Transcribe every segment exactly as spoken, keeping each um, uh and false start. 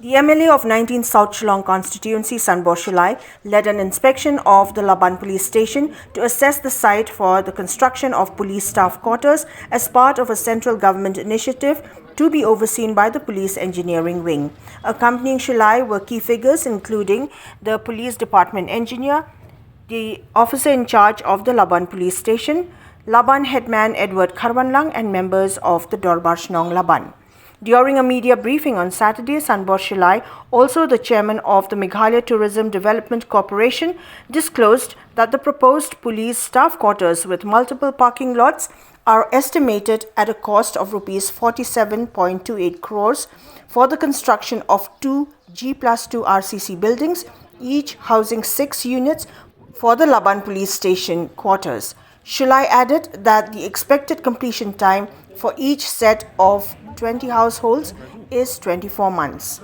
The M L A of nineteen South Shillong constituency, Sanbor Shullai, led an inspection of the Laban police station to assess the site for the construction of police staff quarters as part of a central government initiative to be overseen by the police engineering wing. Accompanying Shullai were key figures including the police department engineer, the officer in charge of the Laban police station, Laban headman Edward Kharwanlang, and members of the Dorbar Shnong Laban. During a media briefing on Saturday, Sanbor Shullai, also the chairman of the Meghalaya Tourism Development Corporation, disclosed that the proposed police staff quarters with multiple parking lots are estimated at a cost of rupees forty-seven point two eight crores for the construction of two G plus two R C C buildings, each housing six units for the Laban Police Station quarters. Shullai added that the expected completion time for each set of twenty households is twenty-four months.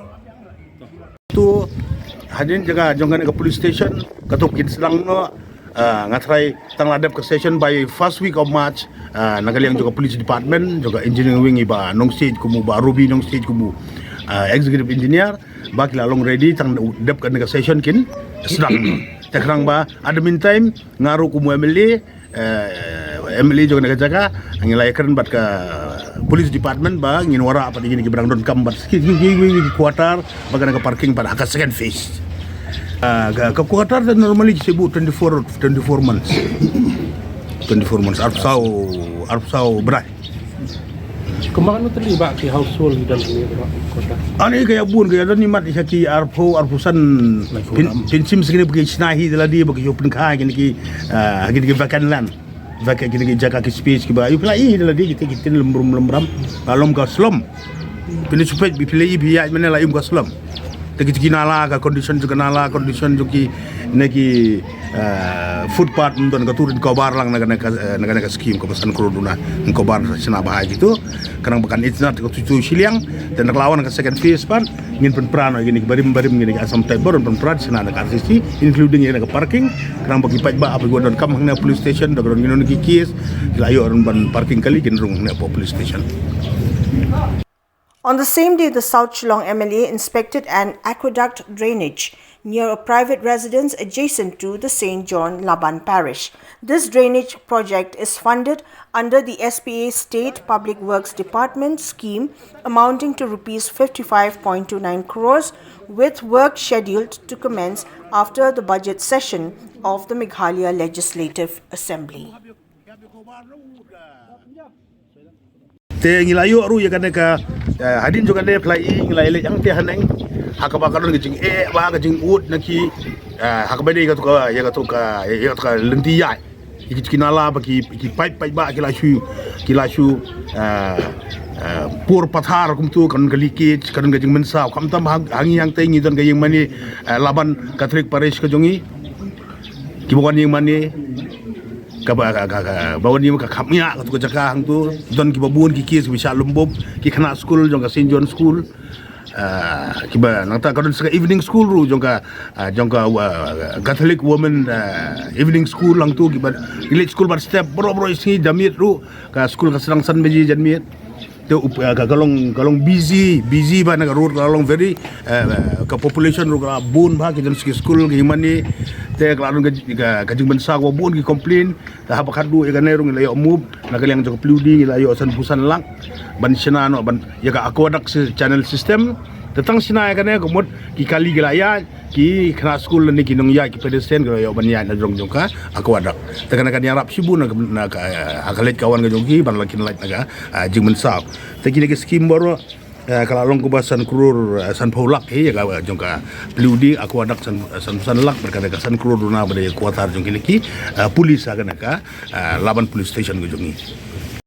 Tu hadien jaka jong kane ka police station, katto kin sdang noh. Ah, nga tharai tang la dep ka session by first week of March. Ah, na ka liang jong ka police department, jong ka engineering wing, i Bah Nongsiej kum u, Bah Ruby Nongsiej kum u, ah, executive engineer, ba ki la long ready, tang dep kane ka session kin sdang. Te khnang ba at the meantime, nga ruh kum u M L A, eh, M L A jong kane ka jaka, ngi la ïakren bad ka police department ba ngin wanrah pat ïa kine ki ba dang donkam bad ki, ki, ki, ki, ki quarter, bad kane ka parking pat ha ka second phase. Ah, ka, ka quarter te normally ki shu buh twenty-four, twenty-four months. Twenty-four months, arphew saw, arphew saw bnai. Kumba katno tylli bah ki household ki don hangne, bah, kota? Ani ka ïa bun, ka ïa don imat sha ki arphew, arphew san. Phin, phin shim sngewbha ba ki shna hi da lade, ba ki ïoh pynkha kine ki, ah, kine ki vacant land. Vacant, kine ki jaka, ki space kiba ïoh pynlait hi da lade, kita ki tin lem brum lem bram. Ba lum ka slum. Phin shu peit, phi la i, phi ïaid mynne la im ka slum. Te kita ki nala, ka condition jong ka nala, condition jong kine ki, ah, footpath, ym don, ka tuh rin cover lang na kane ka, eh, na kane ka scheme kaba san klur duna. Rin cover shna bha ïa kitu. Ka nang ba kan itnat ka tu tu shiliang. Te na ka la wan ka second phase pat, ngin pynpra noh ïa kine ki barim barim, kine ki Assam type barim, pynpra shna na ka R C C, including ïa kane ka parking. Ka nang ba ki paidbah haba ki wan donkam hangne police station, da ka don kine ki case, ki la ïoh ruh ban parking kali, kin rung hangne hapoh police station. On the same day, the South Shillong M L A inspected an aqueduct drainage near a private residence adjacent to the Saint John Laban Parish. This drainage project is funded under the S P A State Public Works Department scheme, amounting to rupees fifty-five point two nine crores, with work scheduled to commence after the budget session of the Meghalaya Legislative Assembly. Te ngi la ïoh ruh ïa kane ka, eh, hadien jong kane phi la i, ngi la ïaleit hangtei haneng, ha kaba ka don ka jingeh bha, ka jingud na ki, eh, ha kaba dei katu ka, ïa katu ka, ïa katu ka lynti ïaid. Ïa ki, ki nala bad ki, ki paip, paidbah ki la shu, ki la shu, eh, eh, pur pathar kumtu, ka don ka leakage, ka don ka jingmynsaw. Khamtam ha, ha ngi hangtei ngi don ka ïing mane, eh, Laban Catholic Parish ka jong ngi. Kiba wan ïing mane, kaba, ka, ka, ka, ba wan ïing ka kham ïa katu ka jaka hangtu, don kiba bun ki case kiba shah lum bup, ki khynnah skul jong ka Saint John School. Ah, kiba nangta ka don sa ka evening school ruh jong ka, ah, jong ka, ah, Catholic Women, ah, Evening School hangtu, kiba ki leit skul bad step baroh baroh sngi, janmiet ruh ka skul ka sdang san baje janmiet. Te up, ah, ka, ka long, ka long busy, busy bha na ka road, ka long very, eh, ka population ruh ka la bun bha, ki don sa ki skul, ki ïing mane. Te ka la don ka, ka, ka jingmynsaw kaba bun ki complain. Te haba khatduh ïa kane ruh ngi la ïoh move na ka liang jong ka P W D, ngi la ïoh sanphew san lak ban shna noh ban ïa ka aqueduct sy-, channel system. Te tang shna ïa kane ka mut ki kali ki la ïaid, ki khynnah skul lane ki nongïaid, ki pedestrian ki la ïoh ban ïaid na jrong jong ka aqueduct. Te kane kan ïarap shibun na ka, na ka, eh, ha ka leit ka wan ka jong ki ban la kin lait na ka, eh, jingmynsaw. Te kine ki scheme baroh, eh, ka la long kaba san klur, eh, sanphew lak hi ïa ka, eh, jong ka P W D, aqueduct san, sanphew san lak, bad kane ka san klur duna bad ïa ka quarter jong kine ki, eh, police ha kane ka, eh, Laban Police Station ka jong ngi.